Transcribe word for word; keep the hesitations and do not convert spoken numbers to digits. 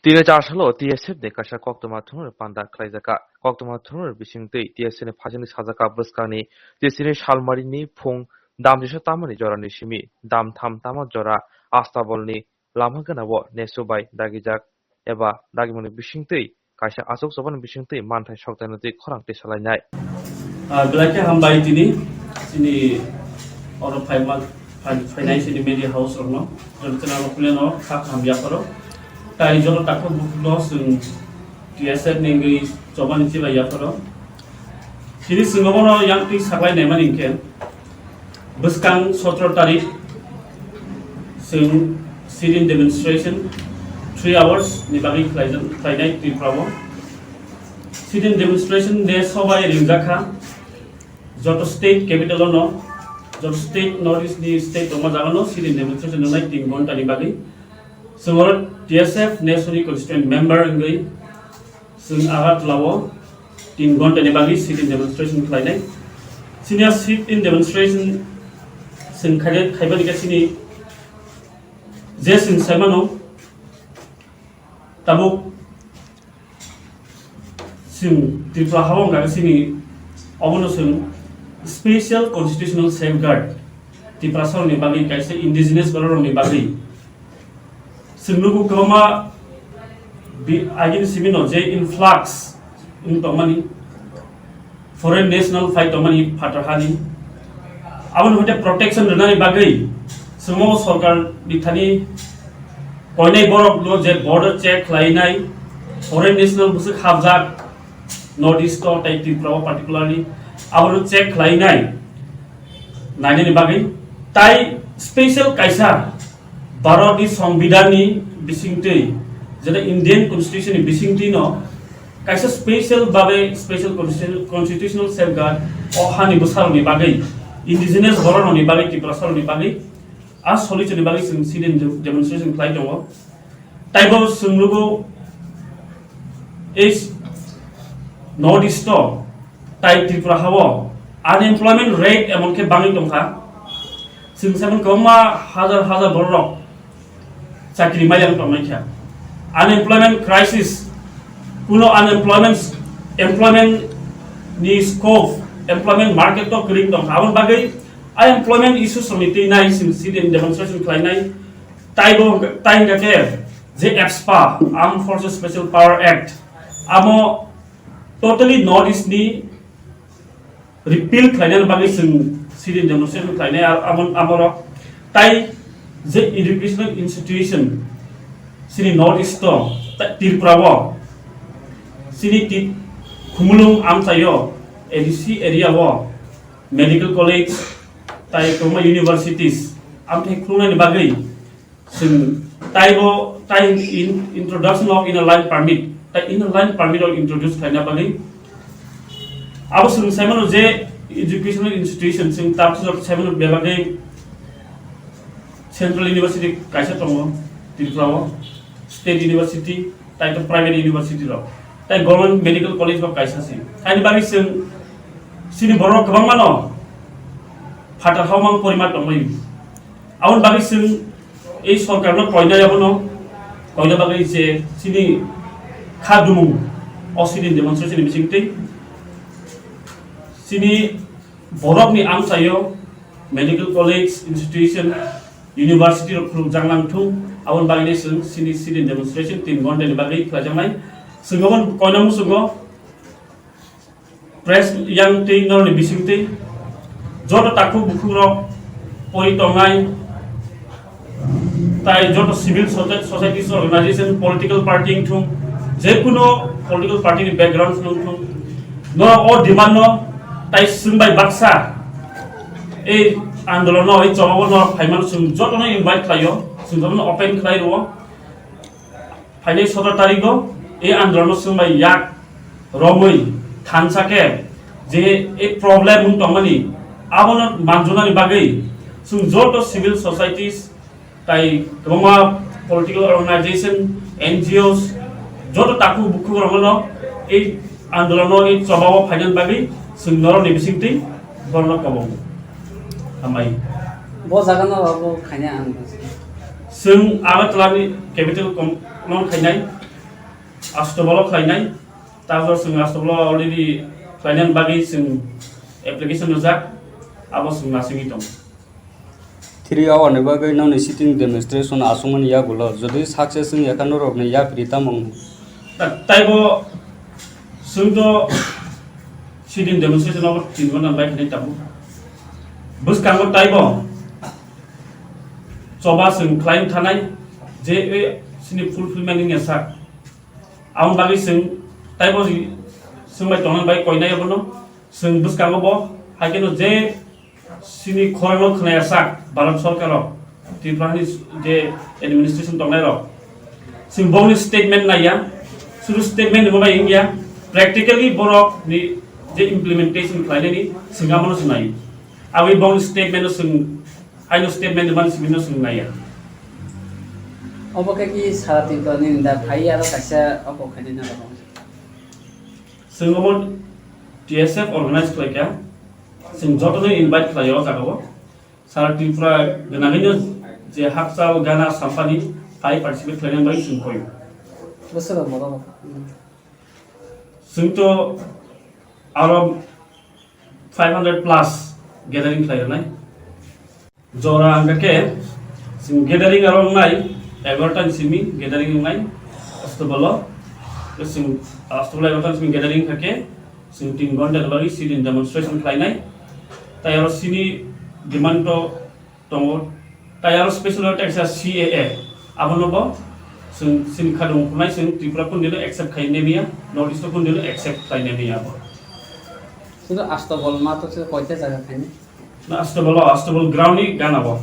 Tini char salo T S F ni kaisa koktwma thwngmani panda khlaijakha. Koktwma thwngmani bisingtwi T S F ni phaisingni sajak bwskangni T S F ni salmarini phung damjisa tamani jorani simi damtham tama jora astabolni lama gana-o nesu bai dagijak eba dagimani bisingtwi kaisa achuk chobani bisingtwi manthai soktaino twi khorang tisalainai. Ah, belai khe hambai tini chini oro phaima, phai-, phainai chini media house rokno, joto channel rok kuleno kha kaham yapharo. Tai joto takhuk bukhukno chwng T S F ni wngwi chobani chibai yapharo. Chini chwng obono yang twi saklai naimani hinkhe, bwskang sotro tarik chwng sit-in demonstration three hours ni bagwi khlaijak-, khlainai Tripura o. Sit-in demonstration de sobai ringjak kha. Joto state capital o no, joto state North East ni state tongma jaga no sit-in demonstration wngnai tin ghonta ni bagwi. Chwng oro T S F Nesuni constituent member wngwi chwng Agartala o tin ghonta ni bagwi sit-in demonstration khlainai. Chini a sit-in demonstration chwng khaide-, khaibani khe chini je chwng saimano tabuk chwng Tripura ha o wngkha khe chini obono chwng special constitutional safeguard Tiprasarokni bagwi kaisa indigenous bororokni bagwi. Chwng nugo kwbangma bi-, agini simino je influx wng tongmani, foreign national phai tongmani phatar hani. Aboni hoite protection rwnani bagwi chwngno sorkar ni thani koinai borok no je border check khlainai, foreign national bwswk hapjak North East o tei Tripura o particularly abono check khlainai nainani bagwi tai special kaisa Bharatni Songbidanni bisingtwi, jeta Indian Constitution ni bisingtwi no kaisa special babe special constitu-, constitutional safeguard o hani bwsarokni bagwi, indigenous bororokni bagwi, Tiprasarokni bagwi, a solution ni bagwi chwng sit-in de-, demonstration khlai tongo. Taibo chwng nugo ei North East o tai Tripura ha o unemployment rate emon khe bangwi tongkha. Chwng saimano kwbangma hazar hazar bororok chakri maiya wng tongmani kha. Unemployment crisis, kuno unemployment, employment ni scope, employment market to kwrwi tongkha. Aboni bagwi unemployment issues rokni twi nai chwng sit-in demonstration khlainai. Taibo, tai hwnkha khe je AFSPA, Armed Forces Special Power Act, amo totally North East ni repeal khlainani bagwi chwng sit-in demonstration khlainai, ar amo, amorok tai je educational institution chini North East o, tai Tripura o, chini ti Khumulwng amchaio A D C area o medical college tai kwbangma universities amthai khulungnani bagwi chwng taibo tai in, introduction of inner line permit, tai inner line permit rok introduce khlaina bagwi abo chwng saimano je educational institution chwng tabuk saimano bebagwi central university kaisa tongo Tripura o, state university, tai to private university rok, tai government medical college bo kaisa se. Haini bagwi chwng chini borok kwbangma no phatar haumang porima tongwi. Aboni bagwi chwng ei sorkarno koinai abono koina bagwi je chini kha dumung o sit-in demonstration ni bisingtwi chini borokni amchaio medical college, institution, university rok khulukjak nang thung, aboni bagwi chwng chini sit-in demonstration tin ghonta ni bagwi khlaijaknai. Chwng aboni koina muchungo press yang twi norni bisingtwi joto takhuk bukhukrok pori tongnai tai joto civil soci-, societies organization, political party wngthung, jekuno political party ni background wngthung, norok o demand no tai chwng bai baksa ei andolon no ei chobao norok phaimano chwng jotono invite khlaio, chwng jotono open khlai rwo. Phainai sotoro tarikgo e andolonno chwng bai yak romwi thansa khe je e problem wng tongmani abono manjunani bagwi chwng joto civil societies tai kwbangma political organization, N G Os, joto takhuk bukhuk rokno e andolonno e chobao phainani bagwi chwng norokni bisingtwi borokno kobongo. Hambai. Bo jagano abo khaina ang. Chwng Agartala ni capital kom-, no khainai. Astobolo khlainai, tajo chwng Astobolo already khlainani bagwi chwng application rwjak, abo chwng nasingwi tongo. Three hour ni bagwi nokni sitting demonstration aswkmani yagulo, jodi success wngya kha norokni yapri tamo wngkha? Ta-, taibo chwngto sitting demonstration obo tin ghonta bai khainai tabuk. Bwskango taibo choba chwng khlaina thanai je e sini fulfillment wngya sak. Aboni bagwi chwng taibo chwng bai tongna bai koinai abono chwng bwskango bo hai kheno je sini khorang no khwnaya sak Bharat Sarkaro Tripura ni je administration tongnai rok chwng bongni statement naiya, suru statement ni bo bai wngya, practically borok ni je implementation khlainani chwng abono chwng nai. Aboni bongni statement no chwng, aino statement ni mani simi no chwng naiya. Obo khe ki sara Tripura ni da phai aro kaisa obo khainai na rok. Chwng obo T S F organize khlaikha, chwng jotono invite khlaio o jagao. Sara Tripura gwnangwino je hakchal gana sampani phai participate khlainani bagwi chwng koio. Bwswk rok bono. Chwngto aro five hundred plus gathering khlai rwnai. Jora hwnkha khe chwng gathering aro wngnai egarota ni simi gathering wngnai Astobolo. Chwng Astobolo egarota ni simi gathering wngkha khe chwng tin ghonta ni bagwi sit-in demonstration khlainai. Tai aro chini demand to tongo. Tai aro special oro teisa C A A. Abono bo chwng chini khadong phunai chwng Tripura kundilo accept khai nemiya, North East kundilo accept khai nemiya abo. Sudu Astobol ma to se koita jaga khaini? Na Astobol, Astobol ground ni gana bo.